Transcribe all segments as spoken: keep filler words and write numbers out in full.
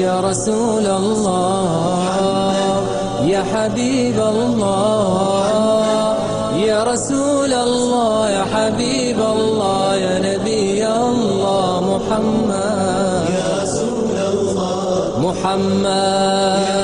يا رسول الله، يا حبيب الله، يا رسول الله، يا حبيب الله، يا نبي الله، محمد، يا رسول الله، محمد.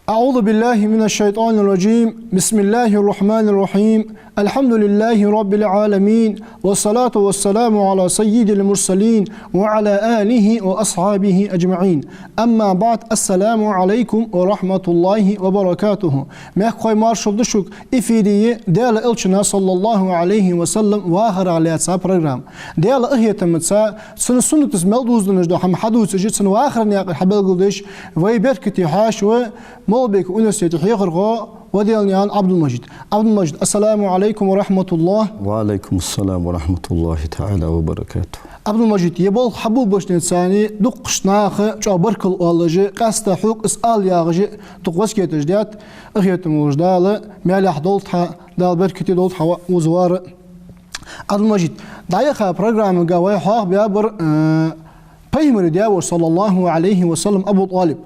أعوذ بالله من الشيطان الرجيم. بسم الله الرحمن الرحيم. الحمد لله رب العالمين. والصلاة والسلام على سيد المرسلين وعلى آله وأصحابه أجمعين. أما بعد. السلام عليكم ورحمة الله وبركاته. Мехкахой, маршал да шуга. Эфире я Даьла Элчан, صلى الله عليه وسلم, вахарах лаьца программа. Даьла къахетамца, цун суннатаца мел дувзаденна дола хӀама хьадувцаш, цун вахара наькъаш хьабелгалдеш, вай беркате хьоаша ва Молабеков университета хьехархо Ваделанаькъан Ӏабдул-Мажид. Ӏабдул-Мажид, السلام عليكم ورحمة الله. وعليكم السلام ورحمة الله تعالى وبركاته. Ӏабдул-Мажид, ер болх хьабоалабеча денз царна дуккхача наха чӀоагӀа баркал оалаш, къаьстта хьога из ала яхаш, дукха васкеташ даьд, къахетам болаш Дала, маьлехьа долда хьо, Дала беркате долда хьа ва-, вузавар. Ӏабдул-Мажид, дӀаяхача программага вай хьоахабаьбар, э, Пайхамара даь-воша, صلى الله عليه وسلم, Абу ТӀалиб.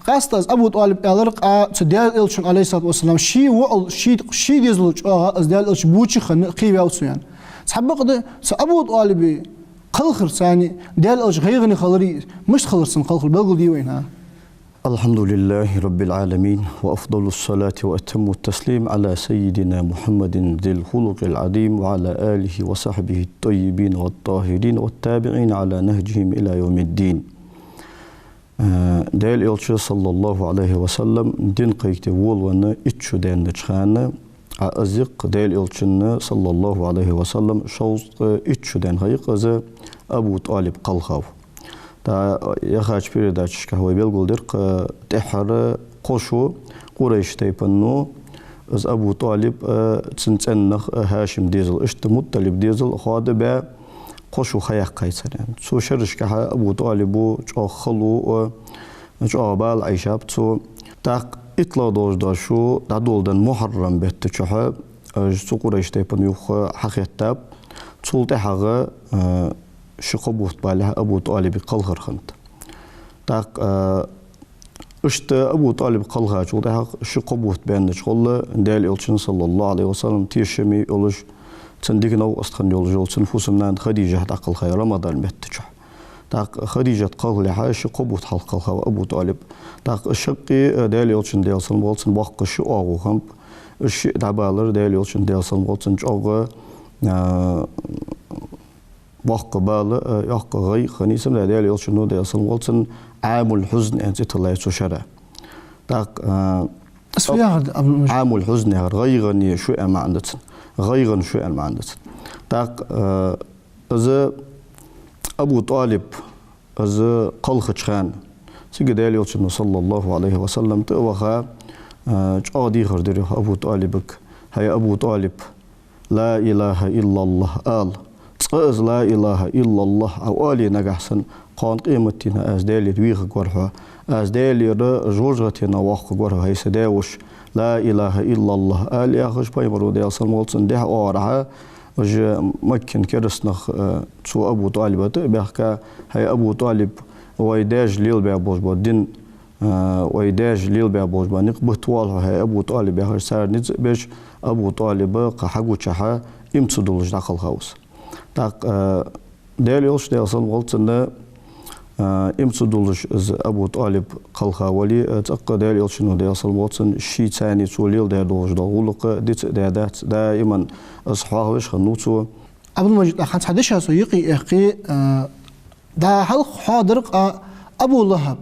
Къаьстта из Абу ТӀалиб аьлар, къа цу Даьла Элчан, عليه الصلاة والسلام, ший воӀал, ший, ший дезал чӀоагӀа из Даьла Элча бувцаш хинна, кхийна ваьв цо, аьнна. Цхьабакъда цу Абу ТӀалиба кхалхар, царна Даьла Элча гӀайгӀане хилар, мишта хилар цун кхалхар, белгалде вайна. الحمد لله رب العالمين، وأفضل الصلاة وأتم التسليم على سيدنا محمد ذي الخلق العظيم وعلى آله وصحبه الطيبين الطاهرين والتابعين على نهجهم إلى يوم الدين. Э, Даьла Элча, صلى الله عليه وسلم, дин кхайкаде волавенна итт шу даьннача хана, а из я-кх Даьла Элчанна, صلى الله عليه وسلم, шовзткъа итт шу даьнна ха я-кх из Абу ТӀалиб кхалхав. ТӀаккха яхача передачашка вай белгалдир-кх, тӀеххьара кхо шу Къурайш тайпано, из Абу ТӀалиб, э, цун цӀен нах, э, ХӀашим дезал, иштта МутӀалиб дезал хоадабаь, кхо шу ха яьккхай цар, аьнна. Цу шерашкахьа Абу ТӀалиба чӀоагӀа хало, э, чӀоагӀа бала Ӏайшаб цо. ТӀаккха иттлагӀа долаш дола шу дӀадоладенна Мухьаррам бетта чухь, э, цу Къурайш тайпан юха хьахеттаб. Цул тӀехьагӀа, э, ши-кхо бутт балехьа Абу ТӀалиба кхалхар хиннад. ТӀаккха, э, иштта Абу ТӀалиб кхалхачул тӀехьагӀа ши-кхо бутт баьннача гӀолла Даьла Элчан, صلى الله عليه وسلم, тешаме йолаш, цун дика новкъост хинна йолаш йола цун фусам-нана Хадижат дӀакхалхай Рамадан бетта чухь. ТӀаккха Хадижат кхалхалехьа ши-кхо бутт хьалха кхалхав Абу ТӀалиб. ТӀаккха шаккхе, э, Даьла Элчан, Даьла салам хилда цунна, боккха ши оагӀув хиннаб. Уж шиъ дӀабалар Даьла Элчан, Даьла салам хилда цунна, чӀоагӀа, э, боккха бала, э, йоккха гӀайгӀа хиннай цунна, Даьла Элчано, Даьла салам хилда цунна, Ӏамул-хьузн аьнна цӀи тиллай цу шера. ТӀаккха, э, Из фу яхар да, Ӏамул-хьузн? Ӏамул-хьузн яхар гӀайгӀане шу аьнна маӀан да цун. ГӀайгӀане шу аьнна маӀан да цун. ТӀаккха, э, из Абу ТӀалиб, из кхалхача хана, цига Даьла Элчано, صلى الله عليه وسلم, тӀа а ваха, э, чӀоагӀа дехар дир йоах Абу ТӀалибага: «ХӀай Абу ТӀалиб, لا إله إلا الله ала. Цкъа из لا إله إلا الله Ӏа оале нагахьа санна, кхоана къематдийнахьа аз Даьлагара вехаргвар хьо, аз Даьлагара жожагӀатенах воаккхаргвар хьо, хӀай са даь-воша, لا إله إلا الله ала», яхаш, Пайхамаро, Даьла салам хилда цунна, дехьа оагӀорахьа, уж Маккан кераста нах, э, цу Абу ТӀалиба тӀа а баьхка: «ХӀай Абу ТӀалиб, вай даьша лелабаь болаш бола дин, э, вай даьша лелабаь болаш бола никъ бита воалл хьо, хӀай Абу ТӀалиб», яхаш, цар низ а беш, Абу ТӀалиба кхы хьагучахьа, иман ца дуллаш дӀакхалхав из. ТӀаккха, э, Даьла Элча, Даьла салам хилда цунна, э, иман ца дуллаш из Абу ТӀалиб кхалха вале а, э, цӀаккха Даьла Элчано, Даьла салам хилда цунна, шийца цхьана цо леладаь долаш дола гӀулакх диц а даь дац, даиман из хьоахавеш хиннав цо. Ӏабдул-Мажид, хӀанз цхьа дешаш со юкъе эккхе, э, дӀа хьалха хьоахадаьр-кх Абу ЛахӀаб.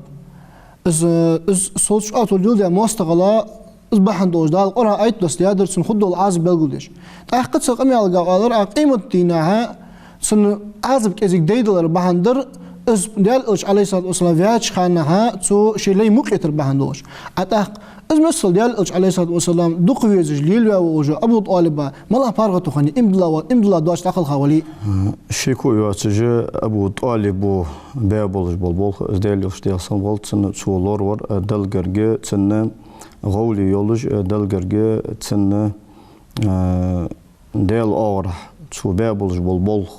Из, из сол чӀоагӀа цо леладаь моастагӀал, из бахьан долаш Дала Къуръан аят доссадаьдар, цунна хургдола Ӏазап белгалдеш. ТӀаккха цу къамаьлага оалар, а, къематдийнахьа цунна Ӏазап кӀезига дайдалар бахьан дар, из Даьла Элча, عليه الصلاة والسلام, ваьча ханнахьа цо ший лай мукъаэтар бахьан долаш. А тӀаккха из миссел Даьла Элча, عليه الصلاة والسلام, дукха везаш лелаваь волаш вола Абу ТӀалиба малагӀа паргӀато хиннай, иман дилла ва-, иман дилла доацаш дӀакхалха вале а? Шеко йоацаш, Абу ТӀалиба баь болаш бола болх, из Даьла Элча, Даьла салам хилда цунна, цо лоравир, э, Далла гарга цунна гӀовли йолаш, э, Далла гарга цунна, э, Даьла оагӀорахьа цо баь болаш бола болх,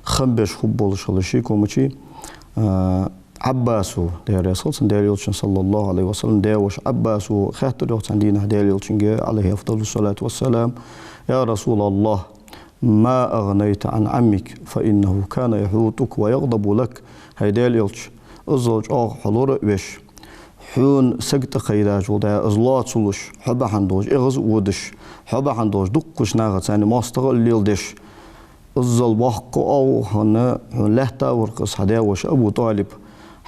хам беш хургболаш хилар ший комачи, а, Ӏаббаса, Даьла раьза хилва цунна, Даьла Элчан, саллаллахӀу Ӏалайхи ва саллам, даь-воша Ӏаббаса хаьттар йоах цхьан дийнахьа Даьла Элчанга, Ӏалайхи афдалу ссалату ва ссалам: «يا رسول الله، ما أغنيت عن عمك، فإنه كان يحوطك ويغضب لك». ХӀай Даьла Элча, иззал чӀоагӀа хьо лора а веш, хьона саг тӀакхайдачул тӀехьагӀа из лоа ца луш, хьо бахьан долаш эгӀаз а водаш, хьо бахьан долаш дуккхача нахаца цхьана моастагӀал а леладеш, иззал боккха оагӀув хинна хьона лаьтта вар-кх из хьа даь-воша Абу ТӀалиб.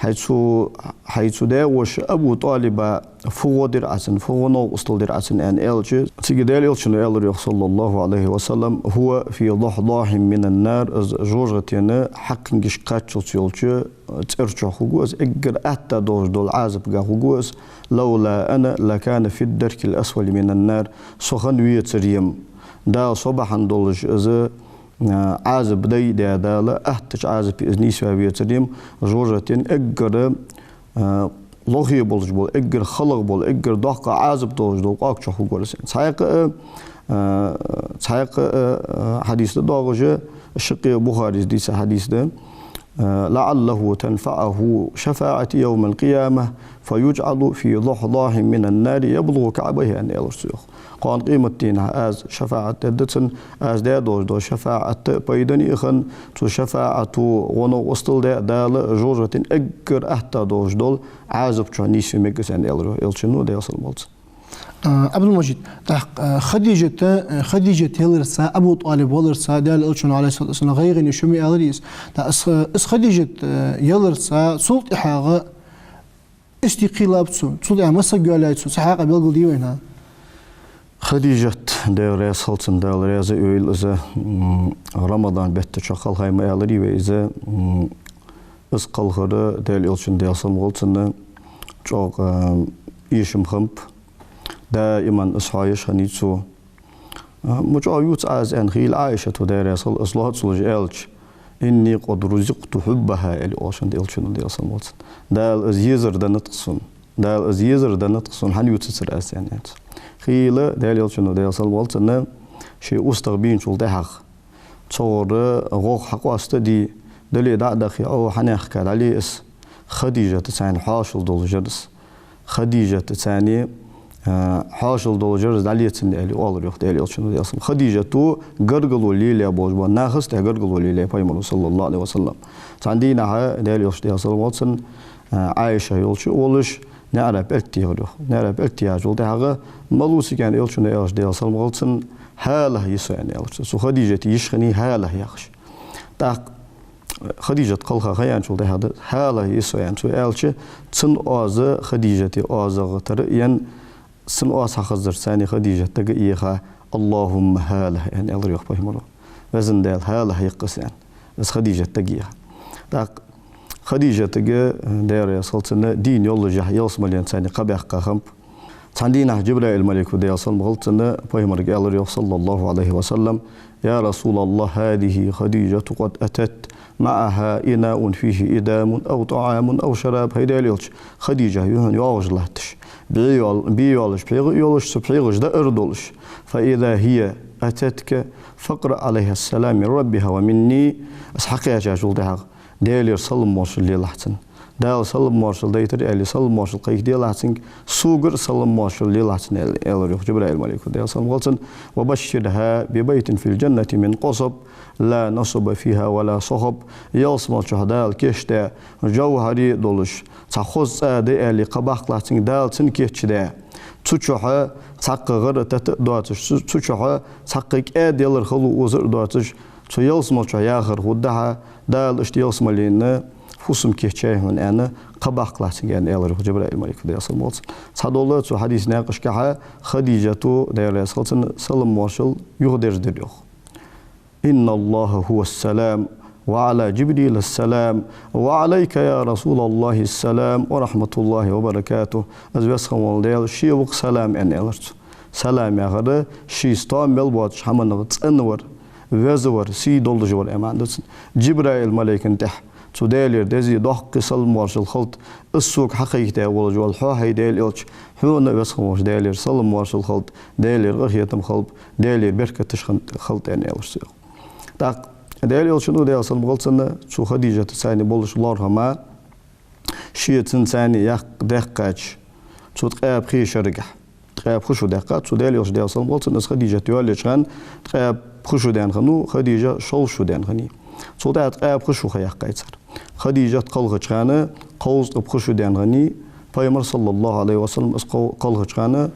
Хьай цу, хьай цу даь-воша Абу ТӀалиба фу гӀо дир Ӏа цунна, фу гӀо-новкъостал дир Ӏа цунна, аьнна аьлча, цига Даьла Элчано аьлар йоах, саллаллахӀу Ӏалайхи ва саллам: «هو في ضحضاح من النار», из жожагӀатен хьакхингашка кхаччалца йолча цӀер чу хургва из, эггара атта долаш дола Ӏазапага хургва из. «لولا أنا لكان في الدرك الأسفل من النار». Со хинна вецаре-м, Дала со бахьан долаш из, а, Ӏазап дайдаь Дала, аттача Ӏазапе из нийсваь вецаре-м, жожагӀатен эггара, а, лохе болаш бола, эггара халагӀа бола, эггара доккха Ӏазап долаш дола кӀоаг чу хургвар из. Цхьаькха а, а, цхьаькха а, а, хьадис да доагӀаш, шаккхе Бухарес дийца хьадис да. «لعله تنفعه شفاعتي يوم القيامة، فيجعل في ضحضاح من النار يبلغ كعبيه», аьнна аьлар цо йоах. Кхоана къематдийнахьа аз шафаӀат дергда цунна, аз даь долаш дола шафаӀат пайдане а хинна, цу шафаӀато гӀо-новкъостал даь Дала жожагӀатен эггара атта долаш дола Ӏазап чу нийсве мег из, аьнна аьлар йоах Элчано, Даьла салам хилда цунна. А, Ӏабдул-Мажид, тӀаккха, а, Хадижата, а, Хадижат яларца, Абу ТӀалиб валарца, Даьла Элчано, Ӏалайхи ссалату ва ссалам, гӀайгӀане шо ма аьлар из. ТӀаккха из, из Хадижат, а, яларца, цул тӀехьагӀа истий кхийлаб цо, цул тӀехьагӀа масса саг йоалаяьй цо, цу хьакъехьа белгалде вайна. Хадижат, Даьла раьза хилва цунна, Дала раьза а войла из, м, Рамадан бетта чу кхелхай ма аьларий вай из, м, из кхелхар Даьла Элчанна, Даьла салам хилда цунна, чӀоагӀа, а, эшам хиннаб. Даиман из хьоаеш хиннай цо. А, ма чӀоагӀа ювц Ӏа из, аьнна, хийла Ӏайшата, Даьла раьза хилва, из лоаца луш аьлча: «إني قد رزقت حبها», аьле оалаш хиннад Элчано, Даьла салам хилда цунна. Дала из езар деннад-кх сона. Дала из езар деннад-кх сона, хӀана ювцацар аз, аьнна, аьннад цо. Хийла Даьла Элчано, Даьла салам хилда цунна, ший устагӀа бийначул тӀехьагӀа, цогӀара гӀо хьакъоастаде, дале дӀа а дахе, Ӏо хьанехка дӀале из, Хадижата цхьана хьоашал долаш яр из. Хадижата цхьана, а, хьоашал долаш яр из, дӀале цунна, аьле оалар йоах Даьла Элчано, Даьла салам. Хадижата гаргало лелаяь болаш ба, нахаца тӀехьа гаргало лелаяьй Пайхамаро, саллаллахӀу Ӏалайхи ва саллам. Цхьан дийнахьа Даьла Элча, Даьла салам хилда цунна, а, Ӏайша йолча волаш, наӀара пӀелг техар йоах. НаӀара пӀелг техачул тӀехьагӀа: «Малув цига?» — аьнна, Элчано аьлча, Даьла салам хилда цунна: «ХӀалахь я со», — аьнна аьлар цо. Цу Хадижата йиша хиннай ХӀалахь яхаш. ТӀаккха Хадижат кхелха ха яьнначул тӀехьагӀа да, «ХӀалахь я со», — аьнна цо аьлча, цун оаз Хадижата оазагӀа тара а енна, цун оаз хьахазарца цхьана Хадижат дага а еха: «اللهم هاله», — аьнна аьлар йоах Пайхамаро. «Везан Даьла, хӀалахь я-кх из», — аьнна, из Хадижат дага а еха. ТӀаккха Хадижатага, Даьла раьза хилва цунна, дийна йоллашехь ялсмален цхьана кхаъ баьккха хиннаб. Цхьан дийнахьа Джабраил малайко, Даьла салам хилда цунна, Пайхамарга аьлар йоах, саллаллахӀу Ӏалайхи ва саллам: «يا رسول الله، هذه خديجة قد أتت، معها إناء فيه إدام أو طعام أو شراب». ХӀай Даьла Элча, Хадижа я хьона йоагӀаш латташ, бе йол-, бе йолаш, пхьегӀа а йолаш, цу пхьегӀаш даар долаш. «فإذا هي أتتك، فاقرأ عليها السلام من ربها ومني». Из хьакхаьчачул тӀехьагӀа Даьлера салам-моаршал лелахь цунна. Дала салам-моаршал дайтар аьле, салам-моаршал кхайкаделахь цунга, согара салам-моаршал лелахь цунна, аьл-, аьлар йоах Джабраил малайко, Даьла салам хилда цунна. «وبشرها ببيت في الجنة من قصب لا نصب فيها ولا صخب». Ялсмала чухь Дала кийчдаь, жовхӀаре долаш цхьа хоза цӀа да аьле, кхаъ баккхалахь цунга, Дала цунна кийчдаь. Цу чухь цхьаккха гӀар-тата а доацаш, цу, цу чухь цхьаккха кӀаьда ялар хало озар а доацаш, цу ялсмала чухь яхар хургда хьа, Дала иштта ялсмален фусам кийчъяьй хьона, аьнна, кхаъ баккхалахь цунга, аьнна, аьлар йоах Джабраил малайко, Даьла салам хилда цунна. Цхьадола цу хьадиса наькъашка хьа Хадижата, Даьла раьза хилва цунна, салам-моаршал юхадерзадир йоах. «إن الله هو السلام، وعلى جبريل السلام، وعليك يا رسول الله السلام ورحمة الله وبركاته». Из Веза хинна вола Даьла ше ва-кх салам, аьнна, аьлар цо. Салам яхар ший стом мел боацача хӀаманах цӀенвар, везавар, сий долаш вар, аьнна маӀан да цун. Джабраил малайкана тӀехьа цу Даьлера деза доккха салам-моаршал хилда, из сога хьакхайкадаь волаш вола хьо, хӀай Даьла Элча, хьона, Веза хинна волча Даьлера салам-моаршал хилда, Даьлера къахетам хилба, Даьлера беркаташ хин-, хилда, аьнна, аьлар цо йоах. ТӀаккха Даьла Элчано, Даьла салам хилда цунна, цу Хадижатаца болаш лоархӀам, ше цунца яккха даьккхача, цу ткъаь пхе шерагахь, ткъаь пхи шу даьккхад цо, Даьла Элча, Даьла салам хилда цунна, из Хадижат йоалаеча хана ткъаь пхи шу даьнна хиннав, Хадижа шовзткъа шу даьнна хиннай. Цул тӀехьагӀа ткъаь пхи шу ха яьккхай цар. Хадижат кхалхача хана кховзткъа пхи шу даьнна хиннай, Пайхамар, саллаллахӀу Ӏалайхи ва саллам, из кхо-, кхалхача хана,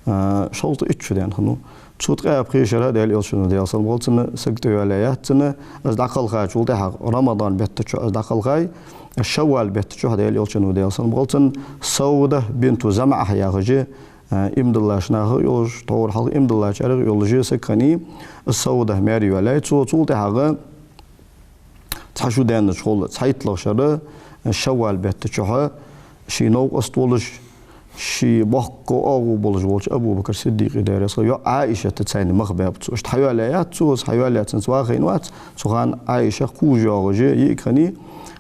а, шовзткъа итт шу даьнна хиннав. Цу ткъаь пхе шера Даьла Элчано, Даьла салам хилда цунна, саг тӀайоалаяь яц цунна, из дӀакхалхачул тӀехьагӀа, Рамадан бетта чу из дӀакхалхай, Шаввал бетта чу Даьла Элчано, Даьла салам хилда цунна, Сауда бинту ЗамӀа яхаш, а, иман диллача нахах йолаш, тховра хьалха иман диллачарех йолаш саг хиннай, из Сауда маьре йоалаяьй цо. Цул тӀехьагӀа цхьа шу даьннача гӀолла, цхьайттлагӀча шера, Шаввал бетта чухь, ший новкъост волаш, ший боккха оагӀув болаш волча Абу Бакр Сиддикъа, Даьла раьза хилва цунна, йоӀ Ӏаишатаца мах баьб цо. Иштта хьайоалаяь яц цо, хьайоалаяь цунца вахийна вац, цу хана Ӏаиша кхувш йоагӀаш йиӀиг хиннай,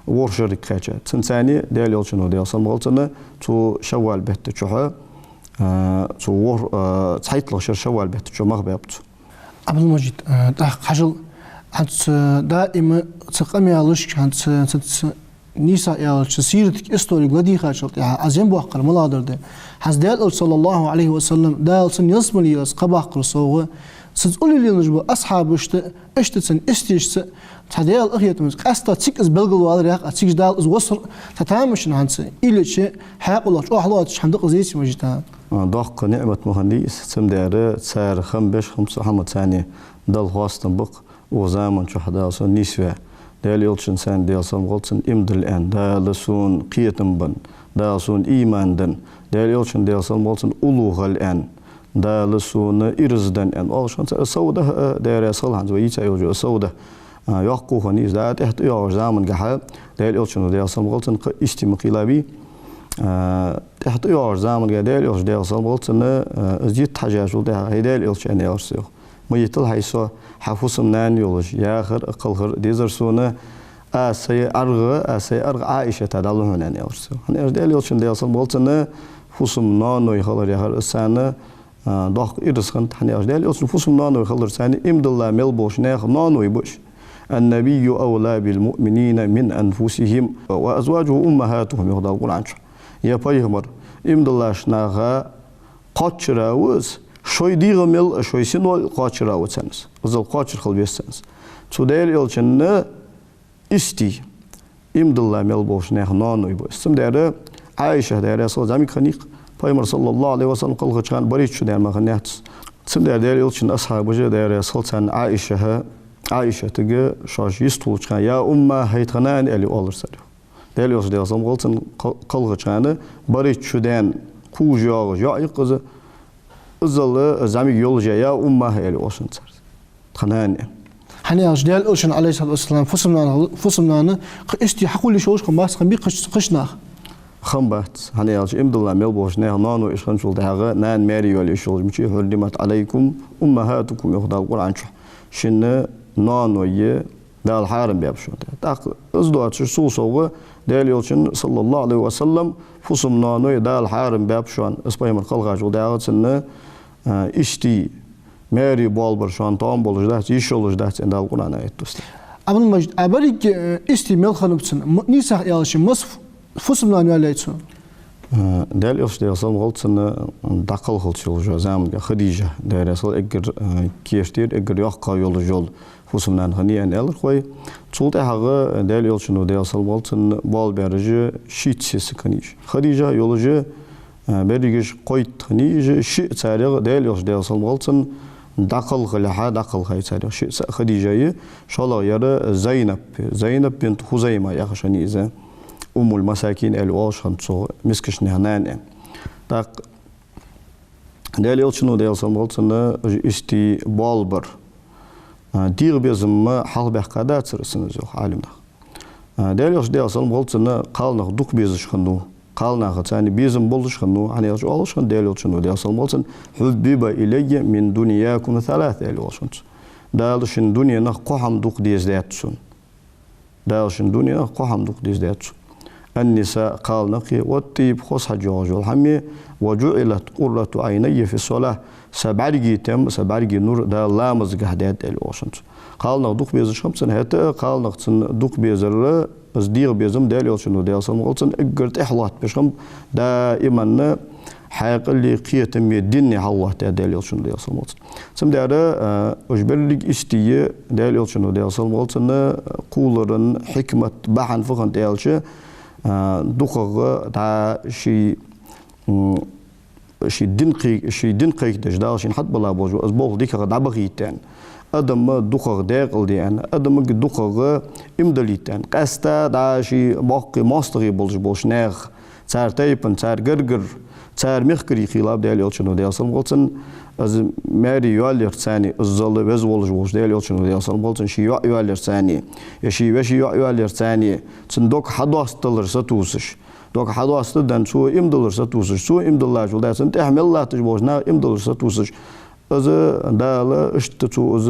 ворхӀ шерага кхаьчад. Цунца Даьла Элчано, Даьла салам хилда цунна, цу Шаввал бетта чухь, а, цу ворхӀ-, а, цхьайттлагӀча шера Шаввал бетта чу мах баьб цо. Ӏабдул-Мажид, а, тӀаккха хьажал, хӀанз даим цу къамаьлашка, хӀанз цу, цу, цу нийсагӀа аьлча, сиратага, историяга ладийгӀачул тӀехьагӀа, Ӏа зе боаккхар малагӀа дар да? ХӀанз Даьла Элча, саллаллахӀу Ӏалайхи ва саллам, Дала цун ялсмале йилаза кхаъ баккхар совгӀа, цунца уллув лелаш бола асхьабашта, иштта цун истешца, цхьа Даьла къахетамца, къаьстта цига из белгалвалар, яхаш, цига Дала из воссар, цхьа тамашийна хӀанз, илича, хьаькъалах чӀоагӀа лоацаш хӀама да-кх из, Ӏабдул-Мажид. А, доккха ниӀмат ма хиннадий из, цудухьа цар хам беш, хӀама цу хӀамаца Далла хоастам ба-кх, укх заман чухь Дала сона нийсваь. Даьла Элчанца, Даьла салам хилда цунна, иман дилла аьнна, Дала сона кхетам бенна, Дала сона иман денна, Даьла Элчанна, Даьла салам хилда цунна, уллув хила аьнна, Дала сона ираз денна аьнна оалаш хиннад цар. Сауда, а, Даьла раьза хилва цунна, хӀанз вай йийца йолаш йола Сауда, а, йоккха хиннай из, да, тӀехьа тӀайоагӀача замангахьа, Даьла Элчано, Даьла салам хилда цунна, кхы истий ма кхеллабий, а, тӀехьа тӀайоагӀача замангахьа Даьла Элча, Даьла салам хилда цунна, а, из йита хьажачул тӀехьагӀа: «ХӀай Даьла Элча, — аьнна, аьлар цо, — ма йитал хьай со, хьа фусам-нана йолаш, яхар а кхалхар а дезар сона, аз сай аргӀа, аз сай аргӀа Ӏаишата дӀалу хьона», — аьнна, аьлар цо. ХӀана аьлча Даьла Элчанна, Даьла салам хилда цунна, фусам-ноаной хилар яхар из цунна, а, доккха ираз хиннад. ХӀана аьлча Даьла Элчан фусам-ноаной хилар цунна иман дилла мел болча наьха ноаной ба уж. «النبي أولى بالمؤمنين من أنفسهم وأزواجه أمهاتهم», — йоах Дала Къуръан чу. Ер пайхамар иман диллача наха кхоачара ва из, шоай дегӀа мел а, шоай синои кхоачара ва царна из. Иззал кхоачара хила веза царна из. Цу Даьла Элчанна истий иман дилла мел болча наьха ноаной ба уж. Цудухьа Ӏаиша, Даьла раьза хилва цунна, зӀамига хиннай-кх, Пайхамар, саллаллахӀу Ӏалайхи ва саллам, кхалхача хана барайтта шу даьнна мара хиннаяц из. Цудухьа Даьла Элчан асхьабаша, Даьла раьза хилва царна, Ӏаишатага, Ӏаишатага шоаш йистхулача хана: «يا أماه, хӀай тха нана», — аьле оалар цар. Даьла Элча, Даьла салам хилда цунна, кхал-, кхалхача хана барайтта шу даьнна кхувш йоагӀаш йоӀ я-кх из. Иззал зӀамига йолаш: «يا أماه», — аьле оалаш хиннад цар. «Тха нана». ХӀана аьлча Даьла Элчан, Ӏалайхи ссалату вассалам, фусам-нана, фусам-нана кхы истий хьакхоллаш йолаш хиннабац-кх, бакъахьа кхыча, кхыча наха. Хиннабац. ХӀана аьлча иман дилла мел болча наьха ноаной уж хинначул тӀехьагӀа нана маьре йоалае йиш йолаш ма яций. «حرمت عليكم أمهاتكم», — йоах Дала Къуръан чу. Шун ноаной Дала хьарам баьб шоана. ТӀаккха из доацаш, цул совгӀа Даьла Элчан, саллаллахӀу Ӏалайхи ва саллам, фусам-ноаной Дала хьарам баьб шоана, из пайхамар кхалхачул тӀехьагӀа цунна, а, истий маьре боалабар шоана тоам болаш дац, йиш йолаш дац, аьнна, Дала Къуръан аят доссадаьд. Ӏабдул-Мажид, а беррига, э, истий мел хиннаб цунна, м-, нийсагӀа аьлча, масса ф-, фусам-нана йоалаяьй цо? Э, Даьла Элча, Даьла салам хилда цунна, дӀакхалхалца йолаш йола заман, Хадижа, Даьла раьза хилва цунна, эггара, э, керттера, эггара йоккха йолаш йола фусам-нана хиннай, аьнна, аьлар вай. Цул тӀехьагӀа Даьла Элчано, Даьла салам хилда цунна, боалабаьраш шийтта сесаг хиннай уж. Хадижа йолаш, а, берригаш кхойтта хиннай уж, шиъ царех Даьла Элча, Даьла салам хилда цунна, дӀакхалхалехьа дӀакхалхай царех шиъ ца-, Хадижа я, шоллагӀа яр Зайнаб, Зайнаб бинт Хузайма яхаш хиннай из, Уммул-Масакин аьле оалаш хиннад цох, мискача наьха нана. ТӀаккха Даьла Элчано, Даьла салам хилда цунна, уж истий боалабар, а, дегӀа безам ма хьалхабаьккха дацар из цунна, йоах Ӏалимнаха. А, Даьла Элча, Даьла салам хилда цунна, кхалнах дукха безаш хиннав, кхалнаха царна безам болаш хиннав, хӀана аьлча оалаш хиннад Даьла Элчано, Даьла салам хилда цунна: «حبب إلي من دنياكم ثلاث», — аьле оалаш хиннад цо. Дала шун дуненах кхо хӀама дукха дезадаьд сона. Дала шун дуненах кхо хӀама дукха дезадаьд сона. «النساء», кхалнахи, «والطيب», хоза хьаж йоагӀаш йола хӀамеи, «وجعلت قرة عيني في الصلاة», са бӀаргий тем, са бӀаргий нур Дала ламазгахь даьд, аьле оалаш хиннад цо. Кхалнах дукха безаш хиннаб цунна, хӀаьта а кхалнах цунна дукха безар, из дегӀа безам Даьла Элчано, Даьла салам хилда цунна, эггара тӀехьа лоаттабеш хиннаб даиман хьаькъали, кхетами, дини хьалха лоаттаяь Даьла Элчано, Даьла салам хилда цунна. Цудухьа, а, уж берригаш истий Даьла Элчано, Даьла салам хилда цунна, кхоллара хьикмат, бахьан фу хиннад аьлча, а, дукхагӀа дӀа ший, м, ший дин кхий-, ший дин кхайкадеш, Дала шийна хьатӀабелла болаш бола из болх дикагӀа дӀабахийта аьнна. Адам дукхагӀа декъала де аьнна, адамага дукхагӀа иман далийта аьнна. Къаьстта дӀа ший боккхий моастагӀий болаш болча наьха, цар тайпан, цар гаргара, цар мехкарий хийла Даьла Элчано, Даьла салам хилда цунна, из маьре йоалаярца, иззал веза волаш волча Даьла Элчано, Даьла салам хилда цунна, ший йоӀ йоалаярца, е ший веший йоӀ йоалаярца, цун дог хьадоастадалар сатувсаш. Дог хьадоастадаь, цо иман диллар сатувсаш, цо иман диллачул тӀехьа цунна тӀехьа мел латташ болча наха иман диллар сатувсаш. Из Дала иштта цо из,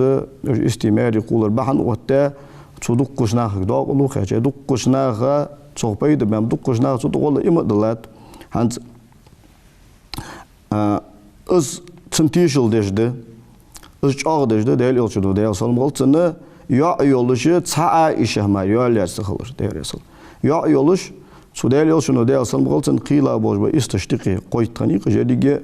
уж истий маьре кхоллар бахьан оттадаь, цо дуккхача нахага докъал кхаьчай, дуккхача наха цох пайда баьб, дуккхача наха цу тӀагӀолла иман а диллад. ХӀанз, а, из цунна тешал деш да, из чӀоагӀдеш да Даьла Элчано, Даьла салам хилда цунна, йоӀ йолаш цхьа Ӏаиша мара йоалаяьча ца хилар, Даьла раьза хилва. ЙоӀ йолаш, цу Даьла Элчано, Даьла салам хилда цунна, хийла болаш бола истий юкъе кхойтта хиннай-кх уж еррига,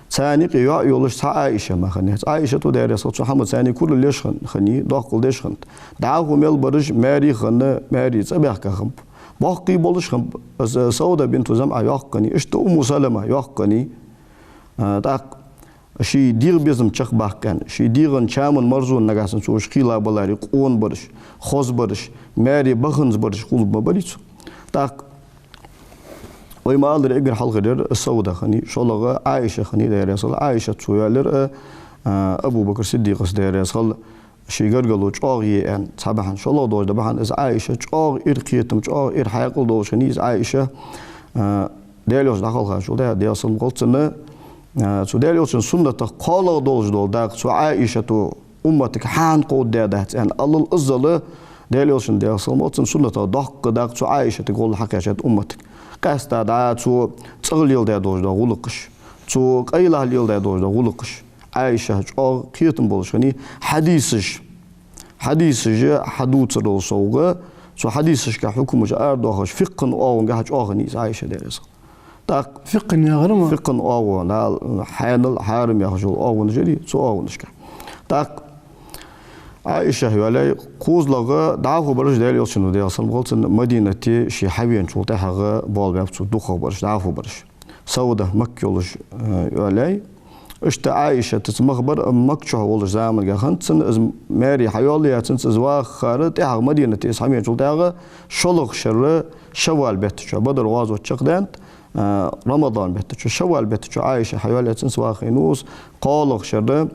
царна юкъе йоӀ йолаш цхьа Ӏаиша мара хиннаяц. Ӏаишат, Даьла раьза хилва, цу хӀаман царна курал еш хин-, хиннай, доккхал деш хиннад. ДӀахо мел бараш маьре хинна, маьре цӀабаьхка хиннаб. Боккхий болаш хиннаб, из Сауда бинту ЗамӀа йоккха хиннай, иштта Умму Салама йоккха хиннай. А, тӀаккха ший дегӀа безам чакхбаккха аьнна, ший дегӀа чаман марзо нагахьа санна цо уж хийла баларе къона бараш, хоза бараш, маьре баханза бараш гулб ма барий цо. ТӀаккха вай ма аллара, эггара хьалхара яр Сауда хиннай, шоллагӀа Ӏаиша хиннай, Даьла раьза хилва. Ӏаишат цо йоалаяьр, а, а, Абу Бакр Сиддикъаца, Даьла раьза хилва, ший гаргало чӀоагӀъе аьнна, цхьа бахьан. ШоллагӀа долаш да бахьан, из Ӏаиша чӀоагӀа ира кхетам, чӀоагӀа ира хьаькъал долаш хиннай из Ӏаиша, а, Даьла Элча дӀакхалхачул тӀехьа, Даьла салам хилда цунна, а, цу Даьла Элчан суннатах кхоалагӀа долаш дола дакъа цу Ӏаишата умматага хӀана кховдадаьдац аьнна аллал, иззал Даьла Элчан, Даьла салам хилда цунна, суннатах доккха дакъа цу Ӏаишатага гӀолла хьакхаьчад умматага. Къаьстта дӀа цо цӀагӀа леладаь долаш дола гӀулакхаш, цо къайлагӀа леладаь долаш дола гӀулакхаш. Ӏаиша чӀоагӀа кхетам болаш хиннай, хьадисаш, хьадисаш хьадувцарал совгӀа, цу хьадисашка хьукмаш арадоахаш, фикъхӀа оагӀонгахьа чӀоагӀа хиннай из Ӏаиша, Даьла раьза хилва. ТӀаккха фикъхӀа яхар ма? ФикъхӀа оагӀо, Дала хьанал, хьарам яхаш йола оагӀонаш ярий, цу оагӀонашка. ТӀаккха Ӏаиша йоалаяьй, кхозлагӀа дӀахо бараш Даьла Элчано, Даьла салам хилда цунна, Мадинате ше хьавеначул тӀехьагӀа болабаьб цо дукхагӀа бараш, дӀахо бараш. Сауда Макка йолаш, э, йоалаяьй. Иштта Ӏаишатаца мах бар, амма Макка чу волаш заман гахант цунна, из маьре хьайоалаяь цунца из вахар, тӀехьагӀа Мадинате из хьавеначул тӀехьагӀа шоллагӀа шера Шаввал бетта чу, Бадр гӀазот чакхдаьннад, э, Рамадан бетта чу, Шаввал бетта чу Ӏаиша хьайоалаяь цунца ваха хиннав из, кхоалагӀа шера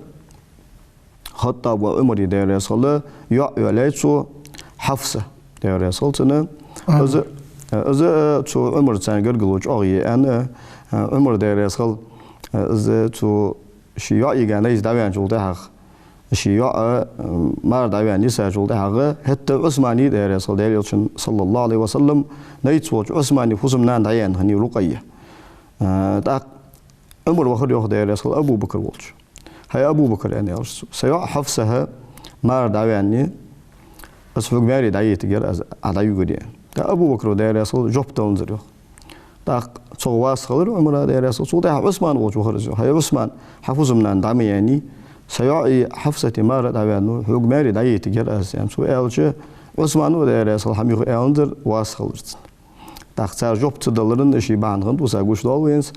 ХаттӀаба воӀа Ӏумара, Даьла раьза хилва, йоӀ йоалаяьй цо, Хьафса, Даьла раьза хилва цунна. Из, из цу Ӏумара царна гаргало чӀоагӀъе аьнна, Ӏумар, Даьла раьза хилва, из цу ший йоӀага найз дӀаваьнначул тӀехьагӀа, ший йоӀ, мара дӀаваьнна йисачул тӀехьагӀа, хӀаьта Ӏусмана, Даьла раьза хилва, Даьла Элчан, саллаллахӀу Ӏалайхи ва саллам, найц волча Ӏусмана фусам-нана дӀаяьнна хиннай Рукъайя. ТӀаккха Ӏумар вахар, йоах, Даьла раьза хилва, Абу Бакр волча. ХӀай Абу Бакр, аьнна, аьлар цо, са йоӀ Хьафсаха мара дӀаваьннай, аз хьога маьре дӀаеттаргьяр аз, Ӏа дӀаюгара, аьнна. ТӀаккха Абу Бакра, Даьла раьза хилва, жоп даланзар, йоах. ТӀаккха цох вас хилар Ӏумара, Даьла раьза хилва. Цул тӀехьагӀа Ӏусмана волча вахар из, йоах. ХӀай Ӏусман, хьа фусам-нана дӀа ма яьннай, са йоӀи Хьафсати мара дӀаваьннав, хьога маьре дӀаеттаргьяр аз, аьнна, цо аьлча, Ӏусмана, Даьла раьза хилва, хьа миха аьланзар, вас хилар цун. ТӀаккха цар жоп ца даларан ший бахьан хиннад, са гуш долаш венц.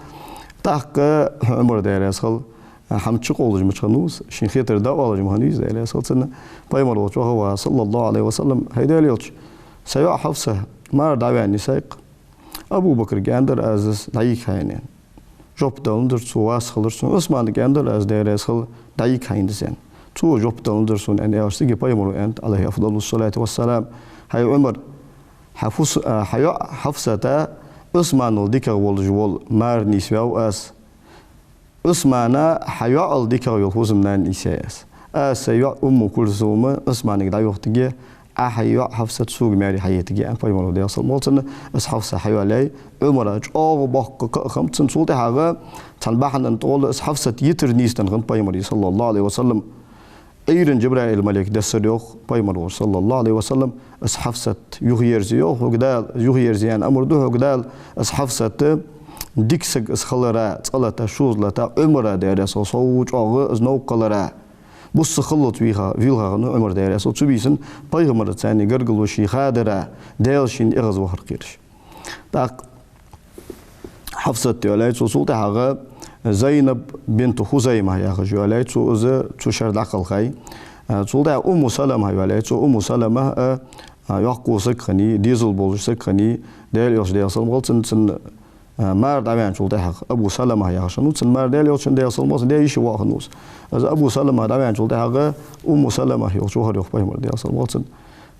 ТӀаккха Ӏумар, Даьла раьза хилва, хӀама чукъовлаш ма хиннав из, шийна хетар дӀаоалаш ма хиннав из, Даьла раьза хилва цунна. Пайхамар волча ваха ва, саллаллахӀу Ӏалайхи ва саллам: хӀай Даьла Элча, са йоӀ Хьафса мара дӀаваьннай сайх. Абу Бакрага аьннадар аз, дӀаига хьайна, аьнна. Жоп даланзар цо, вас хилар цун. Ӏусманага аьннадар аз, Даьла раьза хилва, дӀаига хьайна из, аьнна. Цо жоп даланзар сона, аьнна, аьлча, цига Пайхамара аьннад, Ӏалайхи афдалу ссалату ва ссалам: хӀай Ӏумар, хьа фус-, а, хьа йоӀ Хьафсата Ӏусманал дикагӀа волаш вола мар нийсваьв аз. Ӏусмана хьа йоӀал дикагӀа йола фусам-нана нийсъяьй аз. Аз сай йоӀ Умму Кульсума Ӏусманага дӀайохийтаргья, Ӏа хьай йоӀ Хьафсат сога маьре хьаеттаргья, аьнна, Пайхамара, Даьла салам хилда цунна. Из Хьафса хьайоалаяьй Ӏумара, чӀоагӀа боккха кхаъ хиннаб цунна. Цул тӀехьагӀа цхьан бахьанна тӀагӀолла из Хьафсат йитар нийсденна хиннад Пайхамара, саллаллахӀу Ӏалайхи ва саллам. Ӏуйрийна Джабраил малейк дессар, йоах пайхамара волча, саллаллахӀу Ӏалайхи ва саллам, из Хьафсат юхаерзе, йоах, хьога Дала, юхаерзе аьнна амар ду хьога Дала, из Хьафсат дика саг из хилара, цкъа лата, шозза лата, Ӏумара, Даьла раьза хилва, сов чӀоагӀа из новкъа хилара. Бусса халлалца вийха, вийлха хиннав Ӏумар, Даьла раьза хилва цунна, цу бийсан пайхамарца цхьана гаргало ше хадара, Даьла шийна эгӀазвахар кхераш. ТӀаккха Хьафсат йоалаяьй цо, цул тӀехьагӀа Зайнаб бинту Хузаймах яхаш йоалаяьй цо, из цу шера дӀакхелхай. Цул тӀехьагӀа Умму Салама йоалаяьй цо, Умму Салама а, а, йоккха саг хиннай, дезал болаш саг хиннай, Даьла Элча, Даьла салам хилда цунна, цун, а, мар дӀаваьнначул тӀехьагӀа, Абу Салама яхаш хиннав цун мар, Даьла Элчан, Даьла салам хилда цунна, даь-йиший воӀ хиннав из. Из Абу Салама дӀаваьнначул тӀехьагӀа Умму Салама йолча вахар, йоах пайхамара, Даьла салам хилда цунна: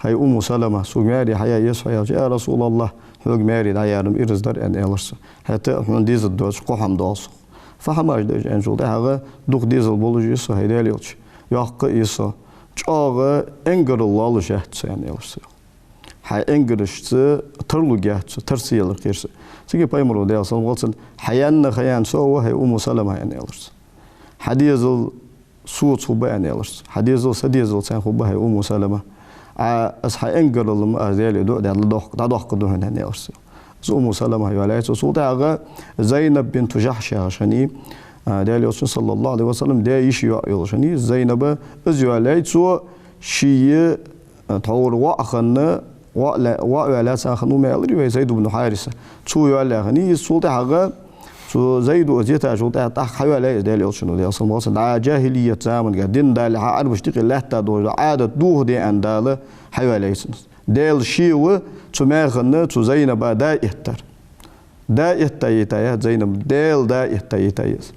«ХӀай Умму Салама, сога маьре хьаяь еза хьо?» — аьлча: «Я РасулаллахӀ, хьога маьре дӀаяьр-м ираз дар», — аьнна, аьлар цо. «ХӀаьта хьона дезар доацаш кхо хӀама доагӀа сох. Фу хӀамаш да уж?» — аьнначул тӀехьагӀа: «Дукха дезал болаш я со, хӀай Даьла Элча, йоккха я со, чӀоагӀа энгарал лоалаш яц со», — аьнна, аьлар цо. «Хьа энгарашца тарлургьяц со, тара ца ялар кхер со». Цига пайхамара, Даьла салам хилда цунна: «Хьаенна ха яьнна со а ва, хӀай Умму Салама», — аьнна, аьлар цо. «Хьа дезал соца хургба», — аьнна, аьлар цо. «Хьа дезал са дезалца хьаьнна хургба, хӀай Умму Салама. А, аз хьа энгарал-м аз Даьлага дуӀа даь дӀадоаккх-, дӀадоаккхаргда хьона», — аьнна, аьлар цо. Из Умму Салама йоалаяьй цо. Цул тӀехьагӀа Зайнаб бинту Джахьш яхаш хиннай, а, Даьла Элчан, саллаллахӀу Ӏалайхи ва саллам, даь-йиший йоӀ йолаш хиннай из Зайнаб. Из йоалаяьй цо, ший, а, тхьовра воӀ хинна, воӀ ла-, воӀ ваь лаьца хиннав ма аьларий вай, Зайд ибн Хьариса. Цо йоалаяь хиннай из. Цул тӀехьагӀа цу Зайда из йитачул тӀехьагӀа тӀаккха хьайоалаяьй из Даьла Элчано, Даьла салам хилда цунна, дӀа джахӀилият заманга, дин далехьа Ӏарбаша дикъе лаьтта долаш дола Ӏадат дохаде аьнна Дала хьайоалаяьй цунна. Даьла ше ва цу маьханна, цу Зайнаба да эттар. Да этта йитай яц Зайнаб, Даьла да этта йитай я из.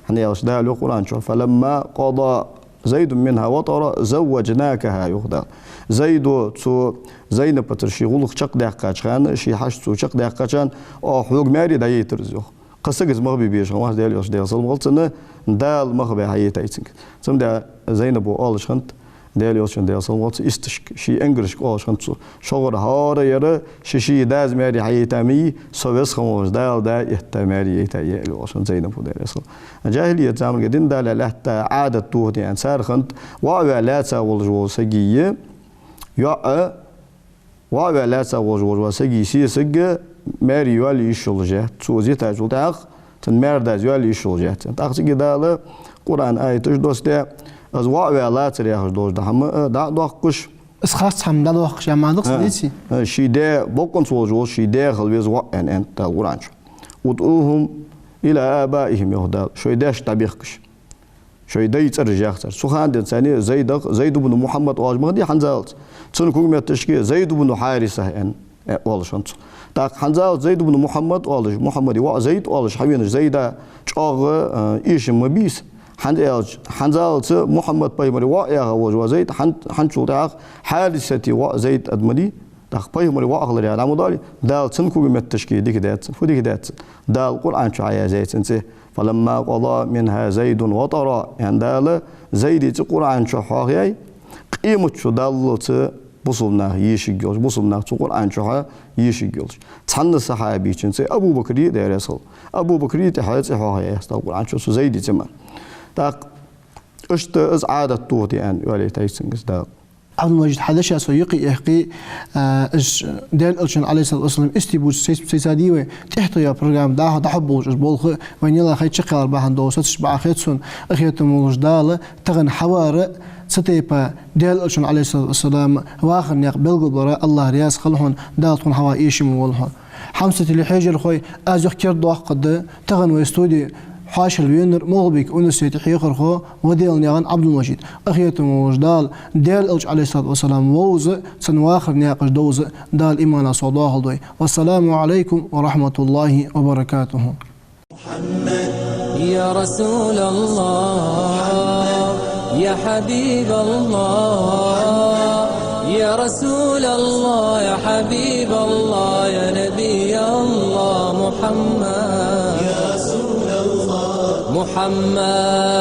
ХӀана аьлча Дала йоах Къуръан чу: «فلما قضى زيد منها وطرا زوجناكها», — йоах Дала. Зайдо цу Зайнапацара ший гӀулакх чакхдаьккхача хана, ший хьашт цо чакхдаьккхача хана, оаха хьога маьре дӀаяйтар из, йоах. Кхы сагаца мах бе безаш хиннавац Даьла Элча, Даьла салам хилда цунна, Дала мах бе хьайийтай цунга. Цудухьа Зайнабо оалаш хиннад Даьла Элчан, Даьла салам хилда цунна, исташка, ший энгарашка оалаш хиннад цо: «Шугара хӀара яр ший-ший дас маьре хьайийтар ма йий, со Веза хинна волча Дала да этта маьре яйтай я», — аьле оалаш хиннад Зайнабо, Даьла раьза хилва. ДжахӀилият заманга, дин далехьа лаьтта Ӏадат дохаде аьнна цар хиннад, воӀ ваь лаьца волаш вола сагий йоӀ, воӀ ваь лаьца волаш вола сагий сесаг маьре йоалае йиш йолаш яц. Цо из йитачул тӀехьагӀа цун маьра-дас йоалае йиш йолаш яц. ТӀаккха цига Дала Къуръан аяташ доссадаь, из воӀ ваь лацар яхаш долаш дола хӀама а дӀа а доаккхаш. Из харц хӀама дӀадоаккхаш, я ма дакъа са деций? А, ший даь, бокъонца волаш вола ший даь хила веза воӀ, аьнна, аьннад Дала Къуръан чу. «ادعوهم إلى آبائهم», — йоах Дала, шоай даьшка дӀабехкаш. Шоай дай цӀераш яхар цар. Цу хана денз царна Зайдах Зайд ибн Мухьаммад оалаш ма хиннадий хӀанзалца. Цун когаметта шке Зайд ибн Хьариса аьнна, э, оалаш хиннад цо. ТӀаккха хӀанзалца Зайд ибн Мухьаммад оалаш, Мухьаммада воӀ Зайд оалаш хьавенаш Зайда чӀоагӀа, э, эшам ма бий из. ХӀана аьлча, хӀанзалца Мухьаммад пайхамара воӀ яха волаш ва Зайд, хӀан-, хӀанзчул тӀехьагӀа Хьарисата воӀ Зайд аргда ма дий. ТӀаккха пайхамара воӀ хилар яха дӀа ма доалий, Дала цун когаметта шке дика даьд цунна. Фу дика даьд цунна? Дала Къуръан чу хьаяьй цун цӀи. «فلما قضى منها زيد وطرا», — аьнна Дала Зайда цӀи Къуръан чу хьоахаяьй, къематди даллалца бусалба наха ешаргйолаш, бусалба наха цу Къуръан чу хьа ешаргйолаш. Цхьанне сахьабечун цӀи, Абу Бакра, Даьла раьза хилва, Абу Бакра тӀехьа цӀи хьоахаяьй Дала Къуръан чу цу Зайда цӀи мара. ТӀаккха иштта из Ӏадат дохаде аьнна йоалаяйтаяьй цунга из Дала. Ӏабдул-Мажид, хьа дешаш со юкъе а яьккхе, а, из Даьла Элчан, Ӏалайхи ссалату вассалам, истий бувцаш сай-, сайца дий вай, тӀехьтӀа йола программа дӀахо, дӀахо болаш из болх, вай нелла хай чакхъяьлар бахьан долаш, цу чу бахьа хет сона, къахетам болаш Дала, тахан хьавар, цу тайпа Даьла Элчан, Ӏалайхи ссалату вассалам, вахара наькъ белгалбара, АллахӀ раьза хилва хьона, Дала тхона хьавар эшам волва хьона. Хьамсара телехьежархой, аз юха кердадоаккхаргда, тахан вай студе хьоашалгӀа венар МагӀалбика университета хьехархо Ваделнаькъан Ӏабдул-Мажид. Къахетам болаш Дала, Даьла Элча, Ӏалайхи ссалату вассалам, вовза, цун вахара наькъаш довза, Дала иманах совдоахалда вай. والسلام عليكم ورحمة الله وبركاته. يا رسول الله، يا حبيب الله، يا رسول الله، يا حبيب الله، يا نبي الله محمد، يا رسول الله محمد.